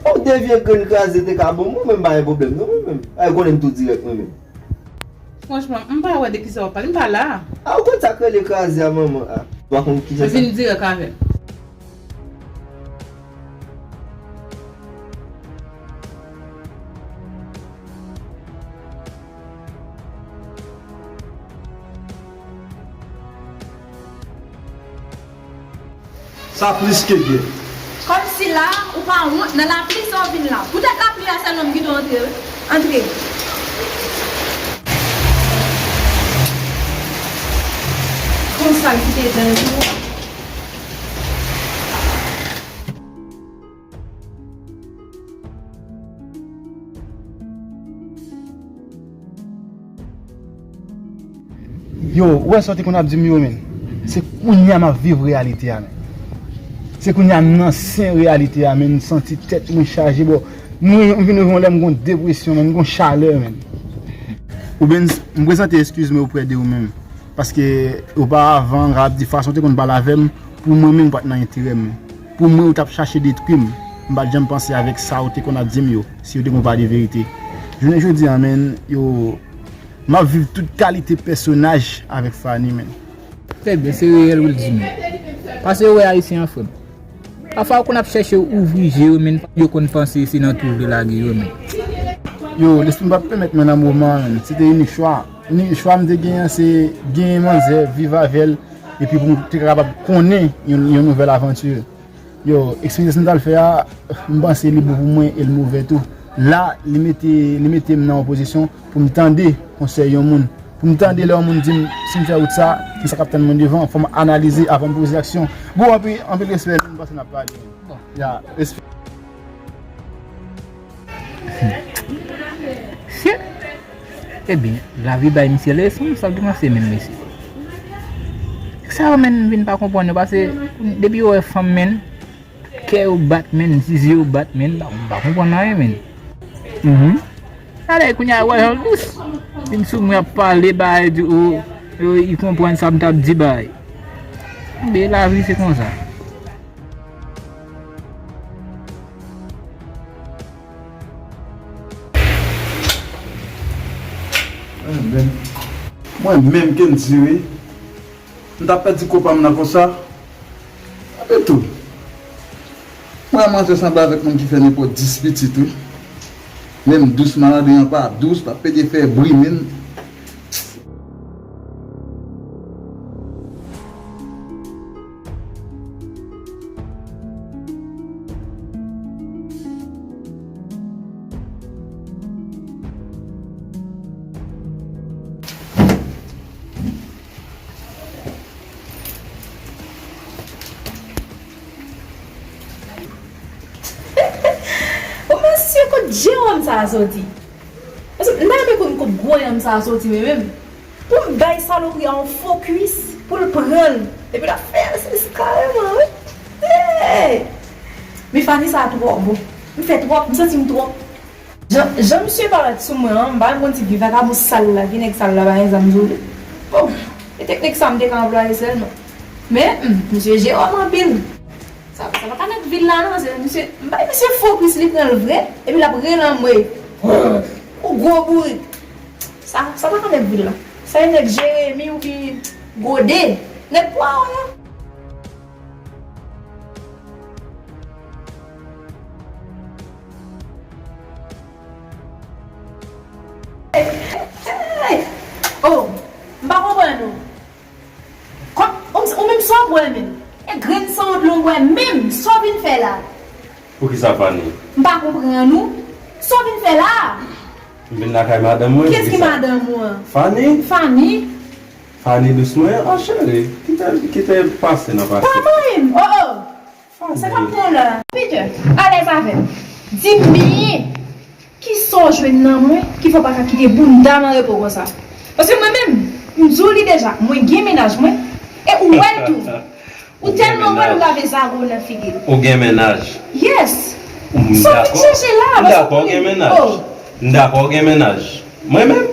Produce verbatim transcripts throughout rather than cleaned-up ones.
Ou de vye grenn kraze te ka bon, mwen menm pa gen pwoblèm non, mwen menm. Ay, konnen m tou dirèk mwen menm. Franchman, m pa wè de kisa w ap pale, m pa la. A, ou konn sa k rele kraze a, manman? A, ou pa konn kisa sa? Vin dirèk avè m. Sa plis ke byen. Kòmsi la, ou pa wont nan lapli sa w vin la. Poutèt lapli a sèlman m kite w antre wi. Antre. Konsa l kite dan l tou. Yo, ou wè sa w te konn ap di m yo, menn? Se kounye a m ap viv reyalite a, menn. Se kounye a m nan sen reyalite a, menn. M santi tèt mwen chaje, bro. M, m vin rive yon lè m gon depresyon, menn, m gon chalè, menn. Oubens, m prezante eskiz mwen oprè de ou menm. Paske oparavan, m kapab di fason w te konn pale avè m, pou mwen menm, ou pa t nan enterè m. Pou mwen, ou t ap chache detwi m. M pa t janm panse avèk sa ou te konn ap di m yo, si yo te gon pa de verite. Jounen jodi a, menn, yo, m ap viv tout kalite pèsonaj avèk Fanny, menn. Trè byen, se reyèl wi l di menn. Pase yo wè Ayisyen an, frè m. Pafwa yo konn ap chèche ouvri je yo, menn, yo konn panse se nan twou vle lage yo, menn. Yo, lespri m pa t pèmèt mwen nan moman an, menn. Se te inik chwa. Inik chwa m te genyen an, se genyen manzè, viv avè l, epi pou m te kapab konnen yon, yon nouvèl avanti. Yo, eksperyans m t al fè a, m panse li bon pou mwen e l move tou. La, li mete, li mete m nan yon pozisyon pou m tande konsèy yon moun. Pou m tande lè yon moun di m, si m fè wout sa, ki sa k ap tann mwen devan, fò m analize avan m poze aksyon. Bon, anpil, anpil respè, nou pase n ap pale. Ya, respè. Shit! Ebyen, lavi bay misye leson, sa l te panse menm mesye. Sa yo menm m vin pa konprann yo, paske depi yo wè fanm menn, kè yo bat menn, zizi yo bat menn, m pa, m pa konprann anyen menn. Mhm. Talè kounye a wè jan l dous. Vin sou mwen ap pale bagay di o, o, li konprann sa m t ap di bay. Ebyen, lavi se konsa. Mwen menm, Kendy wi. M t ap pèdi kò pa m nan konsa. Epi tou, mwen manzè sanble avèk moun ki fè nenpòt dis pitit wi. Menm dous maladi an pa dous, l ap pede fè bri menm. O mesye, kot Jewòm sa a soti? Paske m ta renmen konn kot gwo yanm sa a soti, mwen menm. Pou m bay salopri a yon fokis, pou l pran l. Epi l ap fè l, se kareman, wi. Hey! Men Fanny sa a twò bon. M fè twòp, m santi m twòp. Jan, jan misye parèt sou mwen an, m pa menm konn si vye vakabon sal la, vye nèg sal la pa gen zam sou li. Bon, e teknik sa a m te ka anplwaye sèlman. Men, hmm, misye Jewòm anpil. Sa, sa pa ka nèg vil la non, se misye, m bay misye fokis li pran l vre, epi l ap rele anmwey. Ou gwo bourik. Sa, sa pa ka nèg vil la. Sa e nèg Jeremi ou ki gode. Nèg pwawo yo. Oh, m pa konprann ou. Kòm, ou, ou menm sa w bwè menm? E grenn sanwont lan w bwè menm? Sa w vin fè la? Poukisa Fanny? M pa konprann ou. Sa w vin fè la? M vin lakay madanm mwen. Kiyès ki madanm ou an? Fanny. Fanny? Fanny dous mwen an cheri. Kite, kite pase nan pase. Pa manyen m. Oh, oh. Sa k ap pran w la? Peter, alèz avè m. Di m byen, kisa w jwenn nan mwen ki fè w pa ka kite bounda m an repo konsa? Paske mwen menm, m di w li deja, mwen gen mennaj mwen, e ou wè l tou. Ou tèlman wè l, ou lave zago w nan figi l. Ou gen mennaj? Yes. Sa w vin chèche la? M dakò gen mennaj. M dakò gen mennaj. Mwen menm?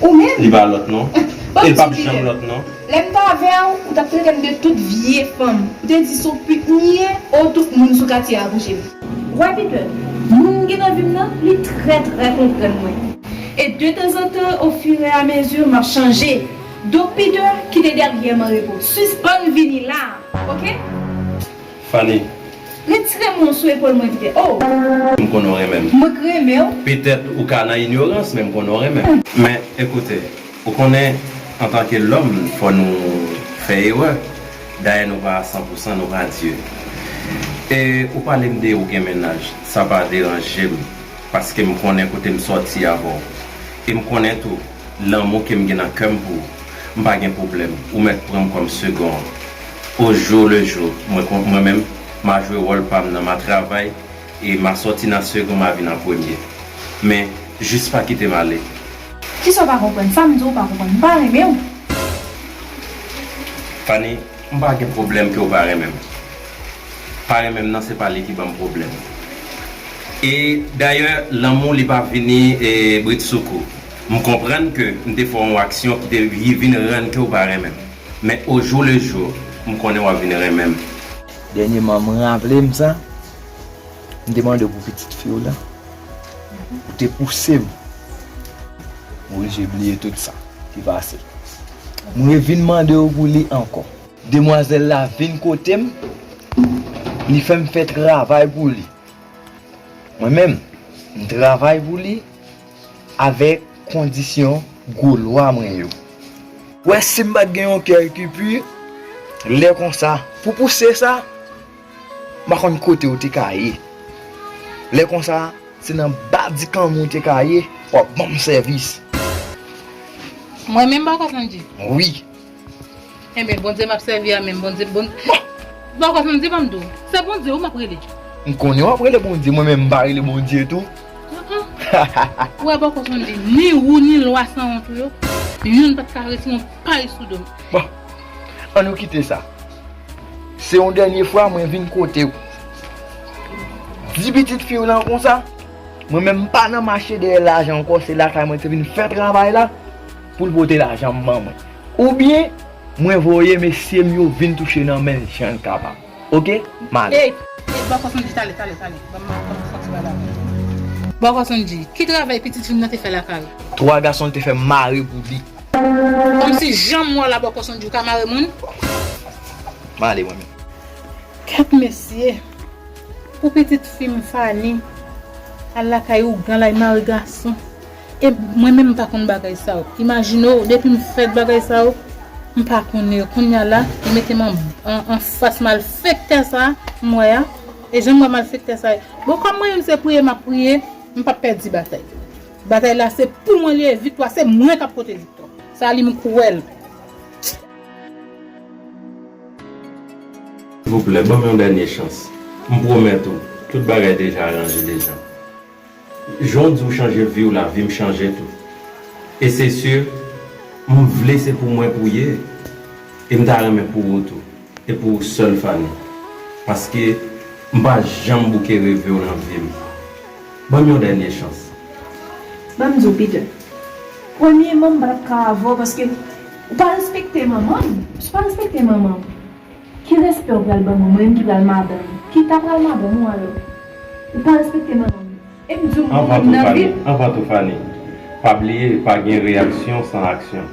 Ou menm? Li pa lòt non. E l p ap janm lòt non. Lè m t avè w, ou t ap trete m de tout vye fanm. Ou te di se yon pit m ye, o tout moun sou katye a kouche m. Wè, Peter, moun m gen nan vi m nan, li trè, trè konprann mwen. E detanzantan, ofiramezi, m ap chanje. Donk, Peter, kite dèyè m an repo. Sispann vini la, oke? Fanny. Retire men w sou epòl mwen, Peter. Oh! M konnen w renmen m. Mwen k renmen w. Petèt ou ka nan inyorans, men m konnen w renmen m. Men, ekoute, ou konnen, antanke lòm, fò nou fè erè. Dayè, nou pa a san pou san, nou pa Dye. E ou pale m de ou gen mennaj, sa pa deranje m, paske m konnen kote m sòti avè w. E m konnen tou, lanmou ke m gen nan kè m pou ou, m pa gen pwoblèm, ou mèt pran m kòm segon an. Au jour le jour, mwen kon-, mwen menm, m a jwe wòl pa m nan, m a travay, e m a sòti nan segon, m a vin an premye. Men, jis pa kite m ale. Kisa w pa konprann? Sa m di w ou pa konprann. M pa renmen w. Fanny, m pa gen pwoblèm ke w pa renmen m. Pa renmen m nan, se pa li ki ban m pwoblèm. E dayè, lanmou li pa vini, e, britsoukou. M konprann ke m te fè yon aksyon ki te vin rann ke w pa renmen m. Men au jour le jour, m konnen w ap vin renmen m. Dènyèman, m raple m sa, m te mande w pou pitit fi w la. Ou te pouse m. M oblije bliye tout sa ki pase. M revin mande w pou li ankò. Demwazèl la vin kote m, li fè m fè travay pou li. Mwen menm, m travay pou li avèk kondisyon gwo lwa mwen yo. Wè, si m pa t gen yon kè ki pi, lè konsa, pou pouse sa, m pa konn kote w te ka ye. Lè konsa, se nan badikanm ou te ka ye, w ap ban m sèvis. Mwen menm, Bòkò Sondji? Wi. Enben, Bondye m ap sèvi a menm, Bondye, Bon-, Bòkò Sondji, ban m di w, se Bondye wi m ap rele. M konnen w ap rele Bondye, mwen menm m pa rele Bondye tou. Ou wè, Bòkò Sondji, ni ou ni lwa sanwont ou yo, youn pa t ka retire yon pay sou do m. Bon, ann nou kite sa. Se yon dènye fwa mwen vin kote w. Di pitit fi w lan konsa, mwen menm m pa nan mache dèyè lajan ankò, se lakay mwen te vin fè travay la pou l pote lajan m ban mwen. Oubyen, mwen voye mesye m yo vin touche nan men l jan l kapab. Oke? M ale. Ey, ey, Bòkò Sondji, tale, tale, tale. Ban m, ban m fè ti bagay. Bòkò Sondji, ki travay pitit fi m nan te fè lakay ou? Twa gason l te fè mare pou li. Kòmsi jan m wè w la, Bòkò Sondji, ou ka mare moun? M ale mwen menm. Kèt mesye, pou pitit fi m Fanny, al lakay ougan, l al mare gason. E mwen menm m pa konn bagay sa yo. Imajine w, depi m fèt bagay sa yo, m pa konnen yo. Kounye a la, yo mete m an, an, anfas malfektè sa a, m wè a. E jan m wè malfektè sa a ye. Bon, kòm mwen menm se priye m ap priye, m p ap pèdi batay. Batay la se pou mwen li ye, viktwa se mwen k ap pote viktwa. Sa li m kwè l. Silvouplè, ban m yon dènye chans. M pwomèt ou, tout bagay deja aranje deja. Jan w di w chanje vi w la, vi m chanje tou. E se si, m vle se pou mwen pou w ye. E m ta renmen pou ou tou. E pou ou sèl, Fanny. Paske m pa janm bouke reve w nan vi m. Ban m yon dènye chans. Ban m di w, Peter. Premyeman, m pa t ap ka avè w paske ou pa respekte manman m. Si w pa respekte manman m, ki respè w pral ban mwen, mwen menm ki pral madanm? Ki ta pral madanm ou alò? Ou pa respekte manman m. E m di w, anvan tou, Fanny, anvan tou, Fanny, pa bliye, pa gen reyaksyon san aksyon.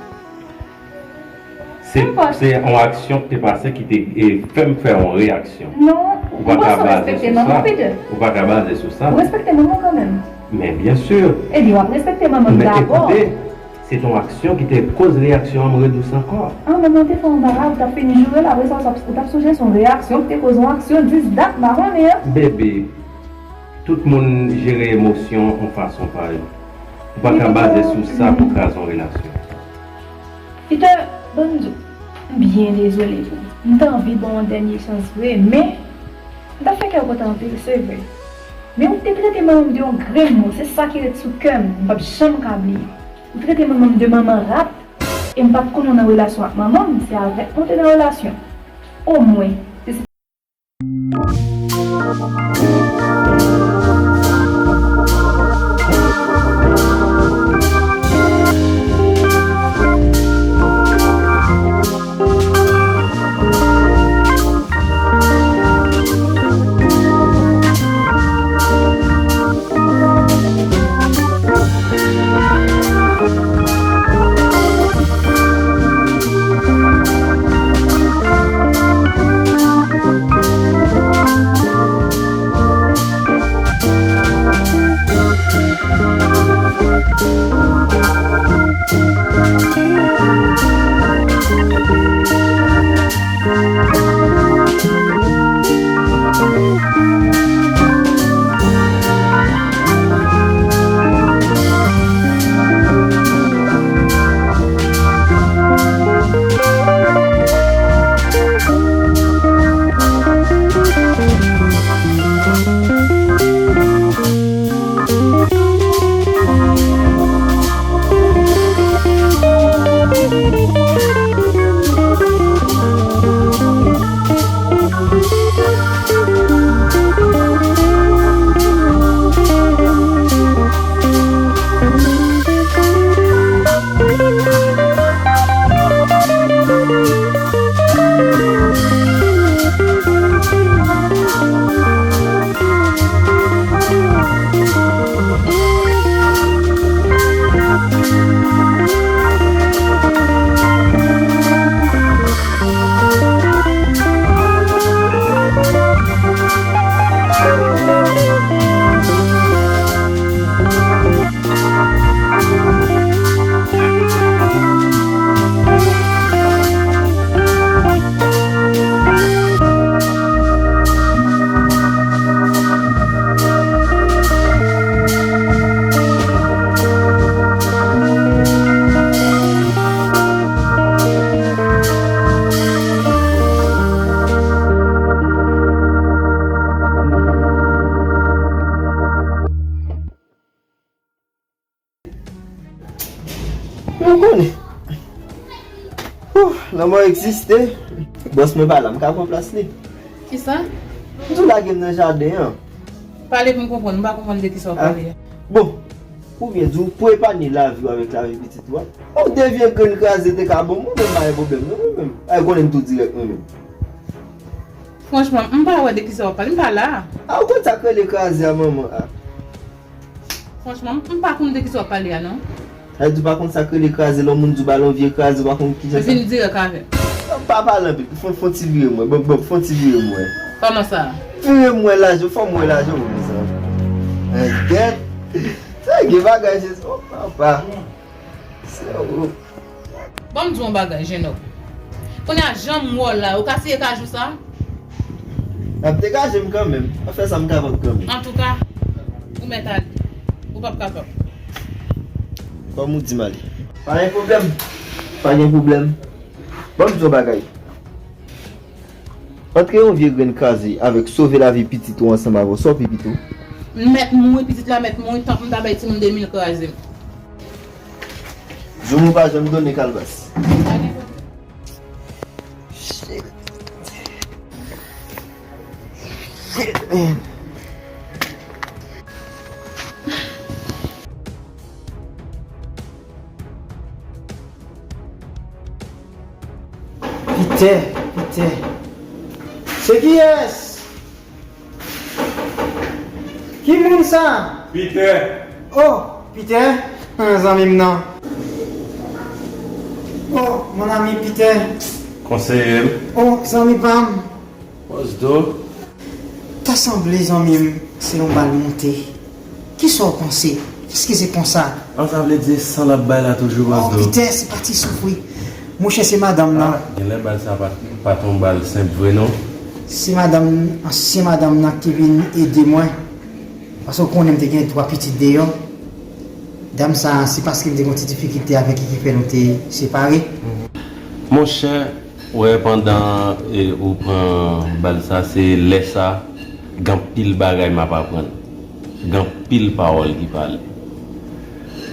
Se, se yon aksyon ki te pase ki te, e, fè m fè yon reyaksyon. Non, ou pa ka baze sou sa. Ou pa ka baze sou sa. Ou respekte manman w kanmenm. Men byen si. Ebyen, w ap respekte manman w dabò. Men ekoute, se te yon aksyon ki te koz reyaksyon an m redous ankò. Ah, manman w te fè yon bagay, ou t ap fini joure l, apre sa, ou t ap, ou t ap sonje se yon reyaksyon ki te koz yon aksyon dis dat, m pa konnen. Bebe, tout moun jere emosyon yon fason pa yo. Ou pa ka baze sou sa pou kraze yon relasyon. Peter, ban m di w, m byen dezole pou ou. M t anvi ba w yon dènye chans vre, men m t ap fè kè w kontan anpil, se vre. Men ou te trete manman m de yon grenn mo, se sa ki ret sou kè m, m p ap janm ka bliye. Ou trete manman m de manman rat, e m pa t konn ou nan relasyon ak manman m, se avèk mwen w te nan relasyon. Omwen, se Ou konnen. Ouh, lanmò egziste. Bòs mwen pa la, m ka pran plas li. Kisa? M tou lage m nan jaden an. Pale pou m konprann, m pa konprann de kisa w pale a. Bon, oubyen di w pou epanye lavi w avèk lavi pitit ou a. Yon de vye grenn kraze te ka bon, mwen menm pa gen pwoblèm non, mwen menm. Ay, konnen m tou dirèk mwen menm. Franchman, m pa wè de kisa w ap pale, m pa la. A, ou konn sa k rele kraze a, manman a? Franchman, m, m pa konn de kisa w ap pale a, non. Sa vle di w pa konn sa k rele kraze, lè yon moun di w ba l yon vye kraze, ou pa konn ki jan sa. Vin dirèk avè m. Pa pale anpil, fon, fon ti vire m wè, bon, bon, fon ti vire m wè. Kòman sa? Vire m wè lajè, fò m wè lajè w, mezanmi. Mèt gèt. Sa gen bagay, Jezi, o papa. Se ou. Ban m di w yon bagay, jenòm. Kounye a, jan m wè w la, ou ka siye kajou sa? M ap degaje m kanmenm. M ap fè sa m kapab kanmenm. Antouka, ou mèt ale. Ou p ap kapab. Kòm ou di m ale. Pa gen pwoblèm. Pa gen pwoblèm. Ban m di w yon bagay. Antre yon vye grenn kraze avèk sove lavi pitit ou ansanm avè w, sa w pi pito? M mèt mouri, pitit la mèt mouri, tank m ta bay timoun de mil kraze. Joumou pa janm donnen kalbas. Shit. Shit, man. Pitè, Pitè. Se kiyès? Ki moun sa? Pitè. Oh, Pitè? Ah, zanmi m nan. Oh, mon ami Pitè. Konseye m. Oh, zanmi pa m. Bòs Do. Ta sanble, zanmi m, se yon bal moute. Kisa w panse? Èske se konsa? An, sa vle di san l ap bay la toujou, bòs Do. Oh, Pitè, se pa ti soufri. Monchè, se madanm nan. Ah, genlè bal sa pa, pa t yon bal senp vre, non. Se madanm, ansyen madanm nan ki te vin ede mwen. Paske w konnen m te gen twa pitit deyò. Dam sa, se paske m te gen yon ti difikilte avèk li ki fè nou te separe. Monchè, wè, pandan, e, ou pran bal sa, se lè sa, gen anpil bagay m ap aprann. Gen anpil pawòl ki pale.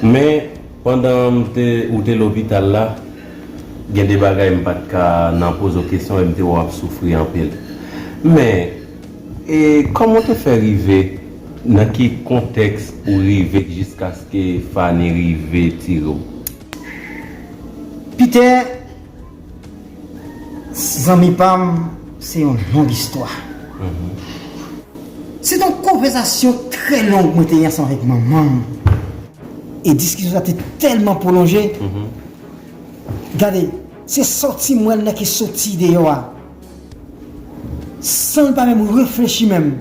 Men, pandan m te, ou te lopital la, gen de bagay m pa t ka nan poze w kesyon e m te wè w ap soufri anpil. Men, e kòman w te fè rive, nan ki kontèks ou rive jiskaske Fani rive tire w? Pitè, zanmi pa m, se yon long istwa. Se te yon konvèsasyon trè long mwen te gen ansanm avèk manman m. E diskisyon sa te tèlman pwolonje. Gade, se sòti m wè l nan ki sòti deyò a. San l pa menm reflechi menm.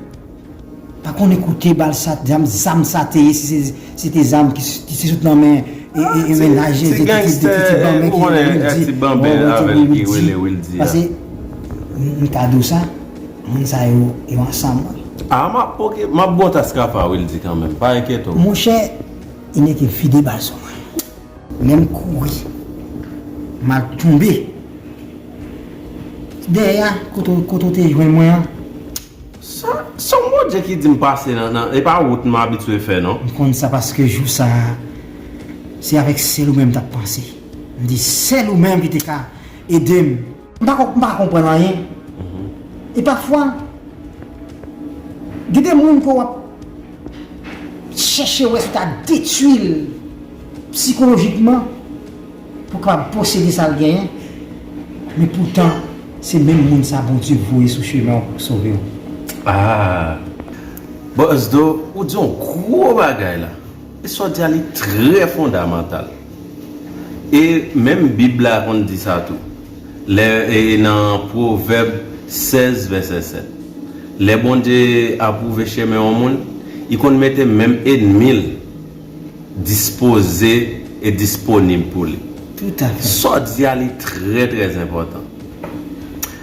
Pa konn kote bal sa, zam, zam sa te ye, si se, se te zam ki, ki te sot nan men, e, e, e mennaj, ti gangstè, ou konnen, ti banben avè l ki rele Wildy a. Paske m, m ka di w sa, moun sa yo, yo ansanm. Ah, m ap, ok, m ap ba w taskafa Wildy kanmenm, pa enkyete w. Monchè, li nèk vide bal sou mwen. Lè m kouri, m al tonbe dèyè a, kote, kote w te jwenn mwen an. Sa, se yon Bondye ki di m pase nan, nan, e pa wout m abitye fè, non. M konn sa paske jou sa a, se avèk sèl ou menm m t ap panse. M di, sèl ou menm ki te ka ede m. M pa, m pa konprann anyen. E pafwa, gen de moun ke w ap chèche wè si w ta detwi l sikolojikman pou kapab posede sa l genyen, men poutan, se menm moun sa Bondye voye sou chemen w pou sove w. Ah! Bòs Do, ou di yon gwo bagay la. E sa w di a, li trè fondamantal. E menm Bib la konn di sa tou. Lè, e nan Pwovèb sèz, vèsè sèt, lè Bondye apwouve chemen yon moun, li konn mete menm ènmi l dispoze e disponib pou li. Toutafè. Sa w di a, li trè, trè enpòtan.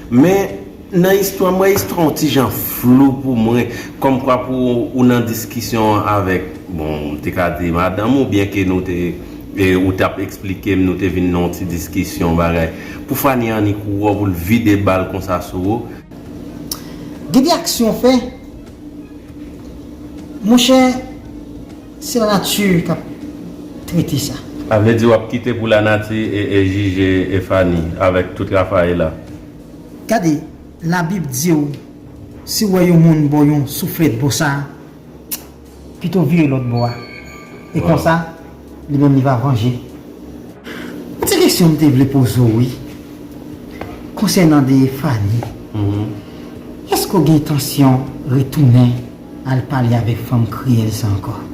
Men, nan istwa, m wè istwa yon ti jan flou pou mwen, kòmkwa pou ou nan diskisyon avèk, bon, m te ka di madanm ou, byen ke nou te, e, ou t ap eksplike m, nou te vin nan yon ti diskisyon, bagay. Pou Fani annik wè w, pou l vide bal konsa sou ou. Gen de aksyon w fè, monchè, se lanati k ap trete sa. Sa vle di w ap kite pou lanati e, e jije e Fanny avèk tout Rafaela? Gade, Labib di w, si w wè yon moun ba w yon souflèt bò sa, pito w vire lòt bò a. E konsa, li menm li va vanje. Yon ti kesyon m te vle poze w wi. Konsènan de Fanny. Èske w gen entansyon retounen al pale avèk fanm kriyèl sa ankò?